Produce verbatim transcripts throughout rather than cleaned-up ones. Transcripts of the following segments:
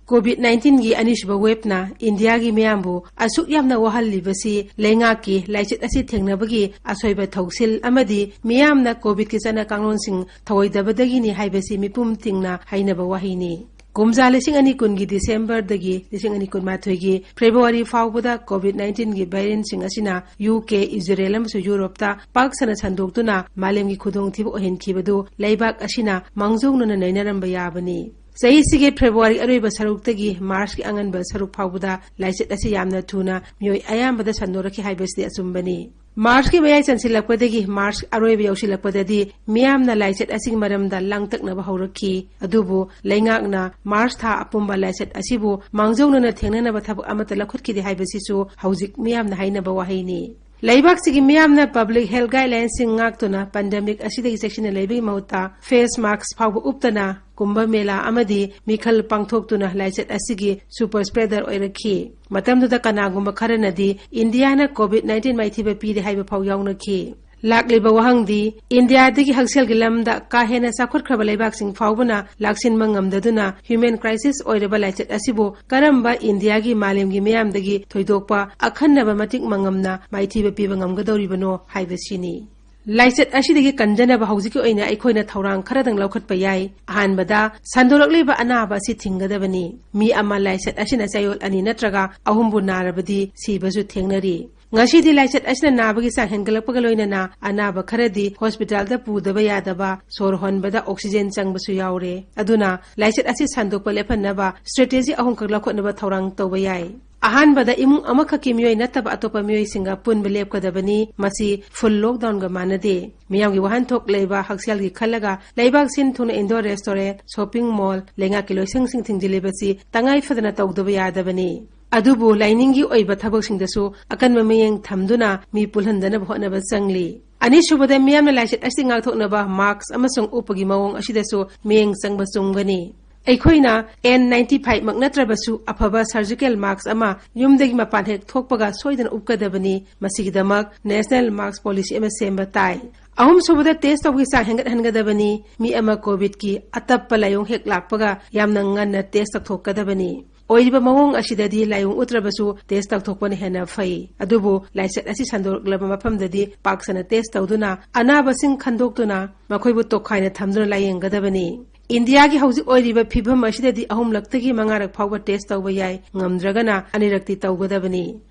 COVID ꯅꯥꯏꯟꯇꯤꯟꯒꯤ ꯑꯅꯤꯁꯨꯕ ꯋꯦꯕꯅ ꯏꯟꯗꯤꯌꯥꯒꯤ ꯃꯤꯌꯥꯝꯕꯨ ꯑꯁꯨꯛ ꯌꯥꯝꯅ ꯋꯥꯍꯜꯂꯤꯕꯁꯤ ꯂꯩꯉꯥꯛꯀꯤ ꯂꯥꯏꯆꯠ ꯑꯁꯤ ꯊꯦꯡꯅꯕꯒꯤ ꯑꯁꯣꯏꯕ ꯊꯧꯁꯤꯜ ꯑꯃꯗꯤ ꯃꯤꯌꯥꯝꯅ ꯀꯣꯚꯤꯗꯀꯤ ꯆꯠꯅ ꯀꯥꯡꯂꯣꯟꯁꯤꯡ ꯊꯧꯑꯣꯏꯗꯕꯗꯒꯤꯅꯤ ꯍꯥꯏꯕꯁꯤ ꯃꯤꯄꯨꯝ ꯇꯤꯡꯅ ꯍꯥꯏꯅꯕ ꯋꯥꯍꯩꯅꯤ꯫ ꯀꯨꯝꯖꯥ ꯂꯤꯁꯤꯡ ꯑꯅꯤ ꯀꯨꯟꯒꯤ ꯗꯤꯁꯦꯝꯕꯔꯗꯒꯤ ꯂꯤꯁꯤꯡ ꯑꯅꯤ ꯀꯨꯟꯃꯥꯊꯣꯏꯒꯤ ꯐꯦꯕ꯭ꯔꯨꯋꯥꯔꯤ ꯐꯥꯎꯕꯗ ꯀꯣꯚꯤꯗ ꯅꯥꯏꯟꯇꯤꯟꯒꯤ ꯚꯦꯔꯤꯌꯦꯟꯠꯁꯤꯡ ꯑꯁꯤꯅ ꯌꯨ ꯀꯦ, ꯏꯖꯔꯦꯜ ꯑꯃꯁꯨꯡ ꯌꯨꯔꯣꯞꯇ ꯄꯥꯛ ꯁꯟꯅ ꯁꯟꯗꯣꯛꯇꯨꯅ ꯃꯥꯂꯦꯝꯒꯤ ꯈꯨꯗꯣꯡꯊꯤꯕ ꯑꯣꯏꯍꯟꯈꯤꯕꯗꯨ ꯂꯩꯕꯥꯛ ꯑꯁꯤꯅ ꯃꯥꯡꯖꯧꯅꯅ ꯅꯩꯅꯔꯝꯕ ꯌꯥꯕꯅꯤ꯫ ꯆꯍꯤꯁꯤꯒꯤ ꯐꯦꯕ꯭ꯔꯨꯋꯥꯔꯤ ꯑꯔꯣꯏꯕ ꯁꯔꯨꯛꯇꯒꯤ ꯃꯥꯔꯆꯀꯤ ꯑꯉꯟꯕ ꯁꯔꯨꯛ ꯐꯥꯎꯕꯗ ꯂꯥꯏꯆꯠ ꯑꯁꯤ ꯌꯥꯝꯅ ꯊꯨꯅ ꯃꯤꯑꯣꯏ ꯑꯌꯥꯝꯕꯗ ꯁꯟꯗꯣꯔꯛꯈꯤ ꯍꯥꯏꯕꯁꯤꯗꯤ ꯑꯆꯨꯝꯕꯅꯤ꯫ ꯃꯥꯔꯆꯀꯤ ꯃꯌꯥꯏ ꯆꯟꯁꯤꯜꯂꯛꯄꯗꯒꯤ ꯃꯥꯔꯆ ꯑꯔꯣꯏꯕ ꯌꯧꯁꯤꯜꯂꯛꯄꯗꯗꯤ ꯃꯤꯌꯥꯝꯅ ꯂꯥꯏꯆꯠ ꯑꯁꯤꯒꯤ ꯃꯔꯝꯗ ꯂꯥꯡꯇꯛꯅꯕ ꯍꯧꯔꯛꯈꯤ꯫ ꯑꯗꯨꯕꯨ ꯂꯩꯉꯥꯛꯅ ꯃꯥꯔꯆ ꯊꯥ ꯑꯄꯨꯝꯕ ꯂꯥꯏꯆꯠ ꯑꯁꯤꯕꯨ ꯃꯥꯡꯖꯧꯅꯅ ꯊꯦꯡꯅꯅꯕ ꯊꯕꯛ ꯑꯃꯠꯇ ꯂꯧꯈꯠꯈꯤꯗꯦ ꯍꯥꯏꯕꯁꯤꯁꯨ ꯍꯧꯖꯤꯛ ꯃꯤꯌꯥꯝꯅ ꯍꯥꯏꯅꯕ ꯋꯥꯍꯩꯅꯤ꯫ ꯂꯩꯕꯥꯛꯁꯤꯒꯤ ꯃꯤꯌꯥꯝꯅ ꯄꯕ꯭ꯂꯤꯛ ꯍꯦꯜꯊ ꯒꯥꯏꯗꯂꯥꯏꯟꯁꯤꯡ ꯉꯥꯛꯇꯨꯅ ꯄꯦꯟꯗꯦꯃꯤꯛ ꯑꯁꯤꯗꯒꯤ ꯆꯦꯛꯁꯤꯟꯅ ꯂꯩꯕꯒꯤ ꯃꯍꯨꯠꯇ ꯐꯦꯁ ꯃꯥꯁꯛ ꯐꯥꯎꯕ ꯎꯞꯇꯅ ꯀꯨꯝꯚ ꯃꯦꯂꯥ ꯑꯃꯗꯤ ꯃꯤꯈꯜ ꯄꯥꯡꯊꯣꯛꯇꯨꯅ ꯂꯥꯏꯆꯠ ꯑꯁꯤꯒꯤ ꯁꯨꯄꯔ ꯁ꯭ꯄ꯭ꯔꯦꯗꯔ ꯑꯣꯏꯔꯛꯈꯤ꯫ ꯃꯇꯝꯗꯨꯗ ꯀꯅꯥꯒꯨꯝꯕ ꯈꯔꯅꯗꯤ ꯏꯟꯗꯤꯌꯥꯅ ꯀꯣꯚꯤꯗ ꯅꯥꯏꯟꯇꯤꯟ ꯃꯥꯏꯊꯤꯕ ꯄꯤꯔꯦ ꯍꯥꯏꯕ ꯐꯥꯎ ꯌꯥꯎꯅꯈꯤ꯫ ꯂꯥꯛꯂꯤꯕ ꯋꯥꯍꯪꯗꯤ, ꯏꯟꯗꯤꯌꯥꯗꯒꯤ ꯍꯛꯁꯦꯜꯒꯤ ꯂꯝꯗ ꯀꯥ ꯍꯦꯟꯅ ꯆꯥꯎꯈꯠꯈ꯭ꯔꯕ ꯂꯩꯕꯥꯛꯁꯤꯡ ꯐꯥꯎꯕꯅ ꯂꯥꯛꯁꯤꯟꯕ ꯉꯝꯗꯗꯨꯅ ꯍ꯭ꯌꯨꯃꯦꯟ ꯀ꯭ꯔꯥꯏꯁꯤꯁ ꯑꯣꯏꯔꯕ ꯂꯥꯏꯆꯠ ꯑꯁꯤꯕꯨ ꯀꯔꯝꯕ ꯏꯟꯗꯤꯌꯥꯒꯤ ꯃꯥꯂꯦꯝꯒꯤ ꯃꯤꯌꯥꯝꯗꯒꯤ ꯊꯣꯏꯗꯣꯛꯄ ꯑꯈꯟꯅꯕ ꯃꯇꯤꯛ ꯃꯉꯝꯅ ꯃꯥꯏꯊꯤꯕ ꯄꯤꯕ ꯉꯝꯒꯗꯧꯔꯤꯕꯅꯣ ꯍꯥꯏꯕꯁꯤꯅꯤ꯫ ꯂꯥꯏꯆꯠ ꯑꯁꯤꯗꯒꯤ ꯀꯟꯖꯅꯕ ꯍꯧꯖꯤꯛꯀꯤ ꯑꯣꯏꯅ ꯑꯩꯈꯣꯏꯅ ꯊꯧꯔꯥꯡ ꯈꯔꯗꯪ ꯂꯧꯈꯠꯄ ꯌꯥꯏ꯫ ꯑꯍꯥꯟꯕꯗ, ꯁꯟꯗꯣꯔꯛꯂꯤꯕ ꯑꯅꯥꯕ ꯑꯁꯤ ꯊꯤꯡꯒꯗꯕꯅꯤ꯫ ꯃꯤ ꯑꯃ ꯂꯥꯏꯆꯠ ꯑꯁꯤꯅ ꯆꯌꯣꯜ ꯑꯅꯤ ꯅꯠꯇ꯭ꯔꯒ ꯑꯍꯨꯝꯕꯨ ꯅꯥꯔꯕꯗꯤ ꯁꯤꯕꯁꯨ ꯊꯦꯡꯅꯔꯤ꯫ ꯉꯁꯤꯗꯤ ꯂꯥꯏꯆꯠ ꯑꯁꯤꯅ ꯅꯥꯕꯒꯤ ꯆꯥꯡ ꯍꯦꯟꯒꯠꯂꯛꯄꯒ ꯂꯣꯏꯅꯅ ꯑꯅꯥꯕ ꯈꯔꯗꯤ ꯍꯣꯁꯄꯤꯇꯥꯜꯗ ꯄꯨꯗꯕ ꯌꯥꯗꯕ, ꯁꯣꯔ ꯍꯣꯟꯕꯗ ꯑꯣꯛꯁꯤꯖꯦꯟ ꯆꯪꯕꯁꯨ ꯌꯥꯎꯔꯦ꯫ ꯑꯗꯨꯅ ꯂꯥꯏꯆꯠ ꯑꯁꯤ ꯁꯟꯗꯣꯛꯄ ꯂꯦꯞꯍꯟꯅꯕ ꯁ꯭ꯇ꯭ꯔꯦꯇꯦꯖꯤ ꯑꯍꯨꯝꯈꯛ ꯂꯧꯈꯠꯅꯕ ꯊꯧꯔꯥꯡ ꯇꯧꯕ ꯌꯥꯏ꯫ ꯑꯍꯥꯟꯕꯗ, ꯏꯃꯨꯡ ꯑꯃꯈꯛꯀꯤ ꯃꯤꯑꯣꯏ ꯅꯠꯇꯕ ꯑꯇꯣꯞꯄ ꯃꯤꯑꯣꯏꯁꯤꯡꯒ ꯄꯨꯟꯕ ꯂꯦꯞꯀꯗꯕꯅꯤ꯫ ꯃꯁꯤ ꯐꯨꯜ ꯂꯣꯛꯗꯥꯎꯟꯒ ꯃꯥꯟꯅꯗꯦ꯫ ꯃꯤꯌꯥꯝꯒꯤ ꯋꯥꯍꯟꯊꯣꯛ ꯂꯩꯕ ꯍꯛꯁꯦꯜꯒꯤ ꯈꯜꯂꯒ ꯂꯩꯕꯥꯛ ꯁꯤꯟ ꯊꯨꯡꯅ ꯏꯟꯗꯣꯔ ꯔꯦꯁꯇꯨꯔꯦꯟꯠ, ꯁꯣꯄꯤꯡ ꯃꯣꯜ, ꯂꯩꯉꯥꯛꯀꯤ ꯂꯣꯏꯁꯪꯁꯤꯡ ꯊꯤꯡꯖꯤꯜꯂꯤꯕꯁꯤ ꯇꯉꯥꯏ ꯐꯗꯅ ꯇꯧꯗꯕ ꯌꯥꯗꯕꯅꯤ꯫ ꯑꯗꯨꯕꯨ ꯂꯥꯏꯅꯤꯡꯒꯤ ꯑꯣꯏꯕ ꯊꯕꯛꯁꯤꯡꯗꯁꯨ ꯑꯀꯟꯕ ꯃꯤꯠꯌꯦꯡ ꯊꯝꯗꯨꯅ ꯃꯤ ꯄꯨꯜꯍꯟꯗꯅꯕ ꯍꯣꯠꯅꯕ ꯆꯪꯂꯤ꯫ ꯑꯅꯤꯁꯨꯕꯗ, ꯃꯤꯌꯥꯝꯅ ꯂꯥꯏꯆꯠ ꯑꯁꯤ ꯉꯥꯛꯊꯣꯛꯅꯕ ꯃꯥꯁꯛ ꯑꯃꯁꯨꯡ ꯎꯞꯄꯒꯤ ꯃꯑꯣꯡ ꯑꯁꯤꯗꯁꯨ ꯃꯤꯠꯌꯦꯡ ꯆꯪꯕ ꯆꯨꯝꯒꯅꯤ꯫ ꯑꯩꯈꯣꯏꯅ ꯑꯦꯟ ꯅꯥꯏꯟꯇꯤ ꯐꯥꯏꯚ ꯃꯛ ꯅꯠꯇ꯭ꯔꯕꯁꯨ ꯑꯐꯕ surgical mask ꯑꯃ ꯌꯨꯝꯗꯒꯤ ꯃꯄꯥꯟ ꯍꯦꯛ ꯊꯣꯛꯄꯒ ꯁꯣꯏꯗꯅ ꯎꯞꯀꯗꯕꯅꯤ꯫ ꯃꯁꯤꯒꯤꯗꯃꯛ national mask policy ꯑꯃ ꯁꯦꯝꯕ ꯇꯥꯏ꯫ ꯑꯍꯨꯝꯁꯨꯕꯗ, test ꯇꯧꯕꯒꯤ ꯆꯥꯡ ꯍꯦꯟꯒꯠꯍꯟꯒꯗꯕꯅꯤ꯫ ꯃꯤ ꯑꯃ COVIDꯀꯤ ꯑꯇꯞꯄ ꯂꯥꯏꯑꯣꯡ ꯍꯦꯛ ꯂꯥꯛꯄꯒ ꯌꯥꯝꯅ ꯉꯟꯅ test ꯇꯧꯊꯣꯛꯀꯗꯕꯅꯤ꯫ ꯑꯣꯏꯔꯤꯕ ꯃꯑꯣꯡ ꯑꯁꯤꯗꯗꯤ ꯂꯥꯏꯑꯣꯡ ꯎꯠꯇ꯭ꯔꯕꯁꯨ test ꯇꯧꯊꯣꯛꯄꯅ ꯍꯦꯟꯅ ꯐꯩ꯫ ꯑꯗꯨꯕꯨ ꯂꯥꯏꯆꯠ ꯑꯁꯤ ꯁꯟꯗꯣꯔꯛꯂꯕ ꯃꯐꯝꯗꯗꯤ ꯄꯥꯛ ꯁꯟꯅ test ꯇꯧꯗꯨꯅ ꯑꯅꯥꯕꯁꯤꯡ ꯈꯟꯗꯣꯛꯇꯨꯅ ꯃꯈꯣꯏꯕꯨ ꯇꯣꯈꯥꯏꯅ ꯊꯝꯗꯨꯅ ꯂꯥꯌꯦꯡꯒꯗꯕꯅꯤ꯫ ꯏꯟꯗꯤꯌꯥꯒꯤ ꯍꯧꯖꯤꯛ ꯑꯣꯏꯔꯤꯕ ꯐꯤꯕꯝ ꯑꯁꯤꯗꯗꯤ ꯑꯍꯨꯝꯂꯛꯇꯒꯤ ꯃꯉꯥꯔꯛ ꯐꯥꯎꯕ test ꯇꯧꯕ ꯌꯥꯏ, ꯉꯝꯗ꯭ꯔꯒꯅ ꯑꯅꯤꯔꯛꯇꯤ ꯇꯧꯒꯗꯕꯅꯤ꯫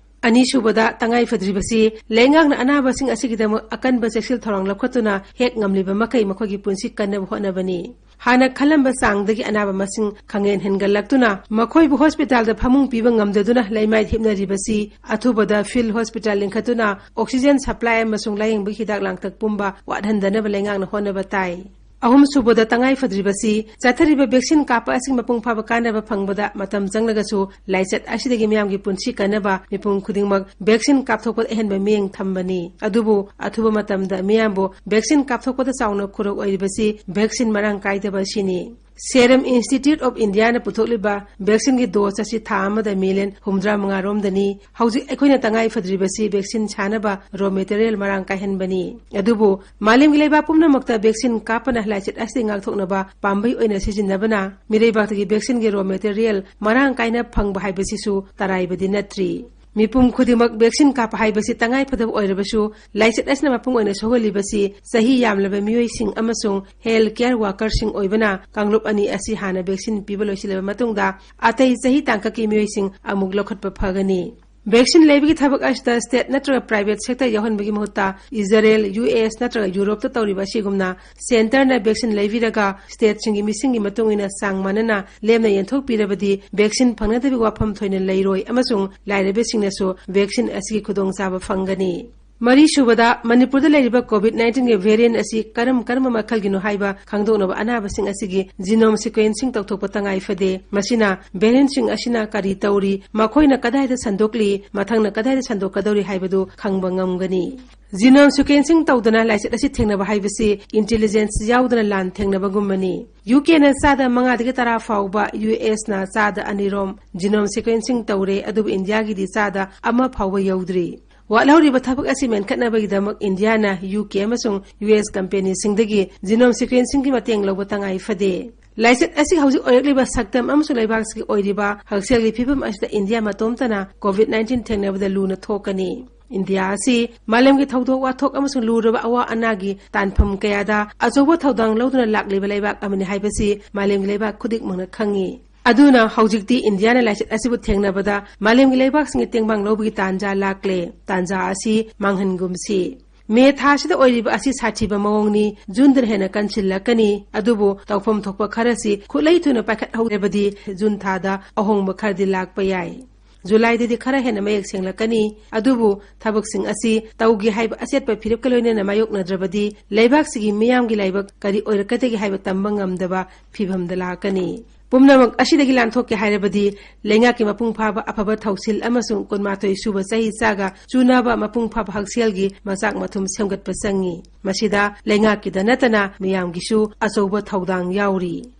ꯑꯅꯤꯁꯨꯕꯗ, ꯇꯉꯥꯏ ꯐꯗ꯭ꯔꯤꯕꯁꯤ ꯂꯩꯉꯥꯛꯅ ꯑꯅꯥꯕꯁꯤꯡ ꯑꯁꯤꯒꯤꯗꯃꯛ ꯑꯀꯟꯕ ꯆꯦꯛꯁꯤꯜ ꯊꯧꯔꯥꯡ ꯂꯧꯈꯠꯇꯨꯅ ꯍꯦꯛ ꯉꯝꯂꯤꯕ ꯃꯈꯩ ꯃꯈꯣꯏꯒꯤ ꯄꯨꯟꯁꯤ ꯀꯟꯅꯕ ꯍꯣꯠꯅꯕꯅꯤ꯫ ꯍꯥꯟꯅ ꯈꯜꯂꯝꯕ ꯆꯥꯡꯗꯒꯤ ꯑꯅꯥꯕ ꯃꯁꯤꯡ ꯈꯪꯍꯦꯟ ꯍꯦꯟꯒꯠꯂꯛꯇꯨꯅ ꯃꯈꯣꯏꯕꯨ ꯍꯣꯁꯄꯤꯇꯥꯜꯗ ꯐꯃꯨꯡ ꯄꯤꯕ ꯉꯝꯗꯗꯨꯅ ꯂꯩꯃꯥꯏ ꯍꯤꯞꯅꯔꯤꯕꯁꯤ ꯑꯊꯨꯕꯗ field hospital ꯂꯤꯡꯈꯠꯇꯨꯅ oxygen supply ꯑꯃꯁꯨꯡ ꯂꯥꯌꯦꯡꯕꯒꯤ ꯍꯤꯗꯥꯛ ꯂꯥꯡꯊꯛ ꯄꯨꯝꯕ ꯋꯥꯠꯍꯟꯗꯅꯕ ꯂꯩꯉꯥꯛꯅ ꯍꯣꯠꯅꯕ ꯇꯥꯏ꯫ ꯑꯍꯨꯝꯁꯨꯕꯗ, ꯇꯉꯥꯏ ꯐꯗ꯭ꯔꯤꯕꯁꯤ ꯆꯠꯊꯔꯤꯕ vaccine ꯀꯥꯞꯄ ꯑꯁꯤ ꯃꯄꯨꯡ ꯐꯥꯕ ꯀꯥꯟꯅꯕ ꯐꯪꯕꯗ ꯃꯇꯝ ꯆꯪꯂꯒꯁꯨ ꯂꯥꯏꯆꯠ ꯑꯁꯤꯗꯒꯤ ꯃꯤꯌꯥꯝꯒꯤ ꯄꯨꯟꯁꯤ ꯀꯟꯅꯕ ꯃꯤꯄꯨꯝ ꯈꯨꯗꯤꯡꯃꯛ vaccine ꯀꯥꯞꯊꯣꯛꯄꯗ ꯑꯍꯦꯟꯕ ꯃꯤꯠꯌꯦꯡ ꯊꯝꯕꯅꯤ꯫ ꯑꯗꯨꯕꯨ ꯑꯊꯨꯕ ꯃꯇꯝꯗ ꯃꯤꯌꯥꯝꯕꯨ vaccine ꯀꯥꯞꯊꯣꯛꯄꯗ ꯆꯥꯎꯅ ꯈꯨꯔꯧ ꯑꯣꯏꯔꯤꯕꯁꯤ vaccine ꯃꯔꯥꯡ ꯀꯥꯏꯗꯕ ꯑꯁꯤꯅꯤ꯫ Serum Institute of Indiaꯅ ꯄꯨꯊꯣꯛꯂꯤꯕ vaccineꯒꯤ dose ꯑꯁꯤ ꯊꯥ ꯑꯃꯗ million ꯍꯨꯝꯐꯨꯇꯔꯥ ꯃꯉꯥ ꯔꯣꯝꯗꯅꯤ꯫ ꯍꯧꯖꯤꯛ ꯑꯩꯈꯣꯏꯅ ꯇꯉꯥꯏ ꯐꯗ꯭ꯔꯤꯕꯁꯤ vaccine ꯁꯥꯅꯕ raw material ꯃꯔꯥꯡ ꯀꯥꯏꯍꯟꯕꯅꯤ꯫ ꯑꯗꯨꯕꯨ ꯃꯥꯂꯦꯝꯒꯤ ꯂꯩꯕꯥꯛ ꯄꯨꯝꯅꯃꯛꯇ vaccine ꯀꯥꯞꯄꯅ ꯂꯥꯏꯆꯠ ꯑꯁꯤ ꯉꯥꯛꯊꯣꯛꯅꯕ ꯄꯥꯝꯕꯩ ꯑꯣꯏꯅ ꯁꯤꯖꯤꯟꯅꯕꯅ ꯃꯤꯔꯩꯕꯥꯛꯇꯒꯤ vaccineꯒꯤ raw material ꯃꯔꯥꯡ ꯀꯥꯏꯅ ꯐꯪꯕ ꯍꯥꯏꯕꯁꯤꯁꯨ ꯇꯔꯥꯏꯕꯗꯤ ꯅꯠꯇ꯭ꯔꯤ꯫ ꯃꯤꯄꯨꯝ ꯈꯨꯗꯤꯡꯃꯛ vaccine ꯀꯥꯞꯄ ꯍꯥꯏꯕꯁꯤ ꯇꯉꯥꯏ ꯐꯗꯕ ꯑꯣꯏꯔꯕꯁꯨ, ꯂꯥꯏꯆꯠ ꯑꯁꯤꯅ ꯃꯄꯨꯡ ꯑꯣꯏꯅ ꯁꯣꯛꯍꯜꯂꯤꯕꯁꯤ ꯆꯍꯤ ꯌꯥꯝꯂꯕ ꯃꯤꯑꯣꯏꯁꯤꯡ ꯑꯃꯁꯨꯡ health care workerꯁꯤꯡ ꯑꯣꯏꯕꯅ, ꯀꯥꯡꯂꯨꯞ ꯑꯅꯤ ꯑꯁꯤ ꯍꯥꯟꯅ vaccine ꯄꯤꯕ ꯂꯣꯏꯁꯤꯜꯂꯕ ꯃꯇꯨꯡꯗ, ꯑꯇꯩ ꯆꯍꯤ ꯇꯥꯡꯀꯛꯀꯤ ꯃꯤꯑꯣꯏꯁꯤꯡ ꯑꯃꯨꯛ ꯂꯧꯈꯠꯄ ꯐꯒꯅꯤ꯫ Vaccine ꯂꯩꯕꯒꯤ ꯊꯕꯛ ꯑꯁꯤꯗ state ꯅꯠꯇ꯭ꯔꯒ private sector ꯌꯥꯎꯍꯟꯕꯒꯤ ꯃꯍꯨꯠꯇ, ꯏꯖꯔꯦꯜ, ꯌꯨ ꯑꯦꯁ ꯅꯠꯇ꯭ꯔꯒ ꯌꯨꯔꯣꯞꯇ ꯇꯧꯔꯤꯕ ꯑꯁꯤꯒꯨꯝꯅ centreꯅ vaccine ꯂꯩꯕꯤꯔꯒ stateꯁꯤꯡꯒꯤ ꯃꯤꯁꯤꯡꯒꯤ ꯃꯇꯨꯡ ꯏꯟꯅ ꯆꯥꯡ ꯃꯥꯟꯅꯅ ꯂꯦꯝꯅ ꯌꯦꯟꯊꯣꯛꯄꯤꯔꯕꯗꯤ vaccine ꯐꯪꯅꯗꯕꯒꯤ ꯋꯥꯐꯝ ꯊꯣꯏꯅ ꯂꯩꯔꯣꯏ ꯑꯃꯁꯨꯡ ꯂꯥꯏꯔꯕꯁꯤꯡꯅꯁꯨ vaccine ꯑꯁꯤꯒꯤ ꯈꯨꯗꯣꯡꯆꯥꯕ ꯐꯪꯒꯅꯤ꯫ ꯃꯔꯤꯁꯨꯕꯗ, ꯃꯅꯤꯄꯨꯔꯗ ꯂꯩꯔꯤꯕ COVID nineteen ꯒꯤ variant ꯑꯁꯤ ꯀꯔꯝ ꯀꯔꯝꯕ ꯃꯈꯜꯒꯤꯅꯣ ꯍꯥꯏꯕ ꯈꯪꯗꯣꯛꯅꯕ ꯑꯅꯥꯕꯁꯤꯡ ꯑꯁꯤꯒꯤ genome sequencing ꯇꯧꯊꯣꯛꯄ ꯇꯉꯥꯏ ꯐꯗꯦ꯫ ꯃꯁꯤꯅ variant ꯁꯤꯡ ꯑꯁꯤꯅ ꯀꯔꯤ ꯇꯧꯔꯤ, ꯃꯈꯣꯏꯅ ꯀꯗꯥꯏꯗ ꯁꯟꯗꯣꯛꯂꯤ, ꯃꯊꯪꯅ ꯀꯗꯥꯏꯗ ꯁꯟꯗꯣꯛꯀꯗꯧꯔꯤ ꯍꯥꯏꯕꯗꯨ ꯈꯪꯕ ꯉꯝꯒꯅꯤ꯫ Genome sequencing ꯇꯧꯗꯅ ꯂꯥꯏꯆꯠ ꯑꯁꯤ ꯊꯦꯡꯅꯕ ꯍꯥꯏꯕꯁꯤ intelligence ꯌꯥꯎꯗꯅ ꯂꯥꯟ ꯊꯦꯡꯅꯕꯒꯨꯝꯕꯅꯤ꯫ UK ꯅ ꯆꯥꯗ ꯃꯉꯥꯗꯒꯤ ꯇꯔꯥ ꯐꯥꯎꯕ, US ꯅ ꯆꯥꯗ ꯑꯅꯤꯔꯣꯝ genome sequencing ꯇꯧꯔꯦ, ꯑꯗꯨꯕꯨ ꯏꯟꯗꯤꯌꯥꯒꯤꯗꯤ ꯆꯥꯗ ꯑꯃ ꯐꯥꯎꯕ ꯌꯧꯗ꯭ꯔꯤ꯫ ꯋꯥꯠꯍꯧꯔꯤꯕ ꯊꯕꯛ ꯑꯁꯤ ꯃꯦꯟꯈꯠꯅꯕꯒꯤꯗꯃꯛ ꯏꯟꯗꯤꯌꯥꯅ UK ꯑꯃꯁꯨꯡ US company ꯁꯤꯡꯗꯒꯤ genome sequencing ꯒꯤ ꯃꯇꯦꯡ ꯂꯧꯕ ꯇꯉꯥꯏ ꯐꯗꯦ꯫ ꯂꯥꯏꯆꯠ ꯑꯁꯤ ꯍꯧꯖꯤꯛ ꯑꯣꯏꯔꯛꯂꯤꯕ ꯁꯛꯇꯝ ꯑꯃꯁꯨꯡ ꯂꯩꯕꯥꯛꯁꯤꯒꯤ ꯑꯣꯏꯔꯤꯕ ꯍꯛꯁꯦꯜꯒꯤ ꯐꯤꯕꯝ ꯑꯁꯤꯗ ꯏꯟꯗꯤꯌꯥ ꯃꯇꯣꯝꯇꯅ COVID nineteen ꯊꯦꯡꯅꯕꯗ ꯂꯨꯅ ꯊꯣꯛꯀꯅꯤ꯫ ꯏꯟꯗꯤꯌꯥ ꯑꯁꯤ ꯃꯥꯂꯦꯝꯒꯤ ꯊꯧꯗꯣꯛ ꯋꯥꯊꯣꯛ ꯑꯃꯁꯨꯡ ꯂꯨꯔꯕ ꯑꯋꯥ ꯑꯅꯥꯒꯤ ꯇꯥꯟꯐꯝ ꯀꯌꯥꯗ ꯑꯆꯧꯕ ꯊꯧꯗꯥꯡ ꯂꯧꯗꯨꯅ ꯂꯥꯛꯂꯤꯕ ꯂꯩꯕꯥꯛ ꯑꯃꯅꯤ ꯍꯥꯏꯕꯁꯤ ꯃꯥꯂꯦꯝꯒꯤ ꯂꯩꯕꯥꯛ ꯈꯨꯗꯤꯡꯃꯛꯅ ꯈꯪꯏ꯫ ꯑꯗꯨꯅ ꯍꯧꯖꯤꯛꯇꯤ ꯏꯟꯗꯤꯌꯥꯅ ꯂꯥꯏꯆꯠ ꯑꯁꯤꯕꯨ ꯊꯦꯡꯅꯕꯗ ꯃꯥꯂꯦꯝꯒꯤ ꯂꯩꯕꯥꯛꯁꯤꯡꯒꯤ ꯇꯦꯡꯕꯥꯡ ꯂꯧꯕꯒꯤ ꯇꯥꯟꯖꯥ ꯂꯥꯛꯂꯦ꯫ ꯇꯥꯟꯖꯥ ꯑꯁꯤ ꯃꯥꯡꯍꯟꯒꯨꯝꯁꯤ꯫ ꯃꯦ ꯊꯥꯁꯤꯗ ꯑꯣꯏꯔꯤꯕ ꯑꯁꯤ ꯁꯥꯊꯤꯕ ꯃꯑꯣꯡꯅꯤ꯫ ꯖꯨꯟꯗꯅ ꯍꯦꯟꯅ ꯀꯟꯁꯤꯜꯂꯛꯀꯅꯤ꯫ ꯑꯗꯨꯕꯨ ꯇꯧꯐꯝ ꯊꯣꯛꯄ ꯈꯔꯁꯤ ꯈꯨꯠꯂꯩ ꯊꯨꯅ ꯄꯥꯏꯈꯠꯍꯧꯗ꯭ꯔꯕꯗꯤ ꯖꯨꯟ ꯊꯥꯗ ꯑꯍꯣꯡꯕ ꯈꯔꯗꯤ ꯂꯥꯛꯄ ꯌꯥꯏ꯫ ꯖꯨꯂꯥꯏꯗꯗꯤ ꯈꯔ ꯍꯦꯟꯅ ꯃꯌꯦꯛ ꯁꯦꯡꯂꯛꯀꯅꯤ꯫ ꯑꯗꯨꯕꯨ ꯊꯕꯛꯁꯤꯡ ꯑꯁꯤ ꯇꯧꯒꯦ ꯍꯥꯏꯕ ꯑꯆꯦꯠꯄ ꯐꯤꯔꯦꯞꯀ ꯂꯣꯏꯅꯅ ꯃꯥꯌꯣꯛꯅꯗ꯭ꯔꯕꯗꯤ ꯂꯩꯕꯥꯛꯁꯤꯒꯤ ꯃꯤꯌꯥꯝꯒꯤ ꯂꯥꯏꯕꯛ ꯀꯔꯤ ꯑꯣꯏꯔꯛꯀꯗꯒꯦ ꯍꯥꯏꯕ ꯇꯝꯕ ꯉꯝꯗꯕ ꯐꯤꯚꯝꯗ ꯂꯥꯛꯀꯅꯤ꯫ ꯄꯨꯝꯅꯃꯛ ꯑꯁꯤꯗꯒꯤ ꯂꯥꯟꯊꯣꯛꯀꯦ ꯍꯥꯏꯔꯕꯗꯤ ꯂꯩꯉꯥꯛꯀꯤ ꯃꯄꯨꯡ ꯐꯥꯕ ꯑꯐꯕ ꯊꯧꯁꯤꯜ ꯑꯃꯁꯨꯡ ꯀꯨꯟꯃꯥꯊꯣꯏ ꯁꯨꯕ ꯆꯍꯤ ꯆꯥꯒ ꯆꯨꯅꯕ ꯃꯄꯨꯡ ꯐꯥꯕ ꯍꯛꯁꯦꯜꯒꯤ ꯃꯆꯥꯛ ꯃꯊꯨꯝ ꯁꯦꯝꯒꯠꯄ ꯆꯪꯏ꯫ ꯃꯁꯤꯗ ꯂꯩꯉꯥꯛꯀꯤꯗ ꯅꯠꯇꯅ ꯃꯤꯌꯥꯝꯒꯤꯁꯨ ꯑꯆꯧꯕ ꯊꯧꯗꯥꯡ ꯌꯥꯎꯔꯤ꯫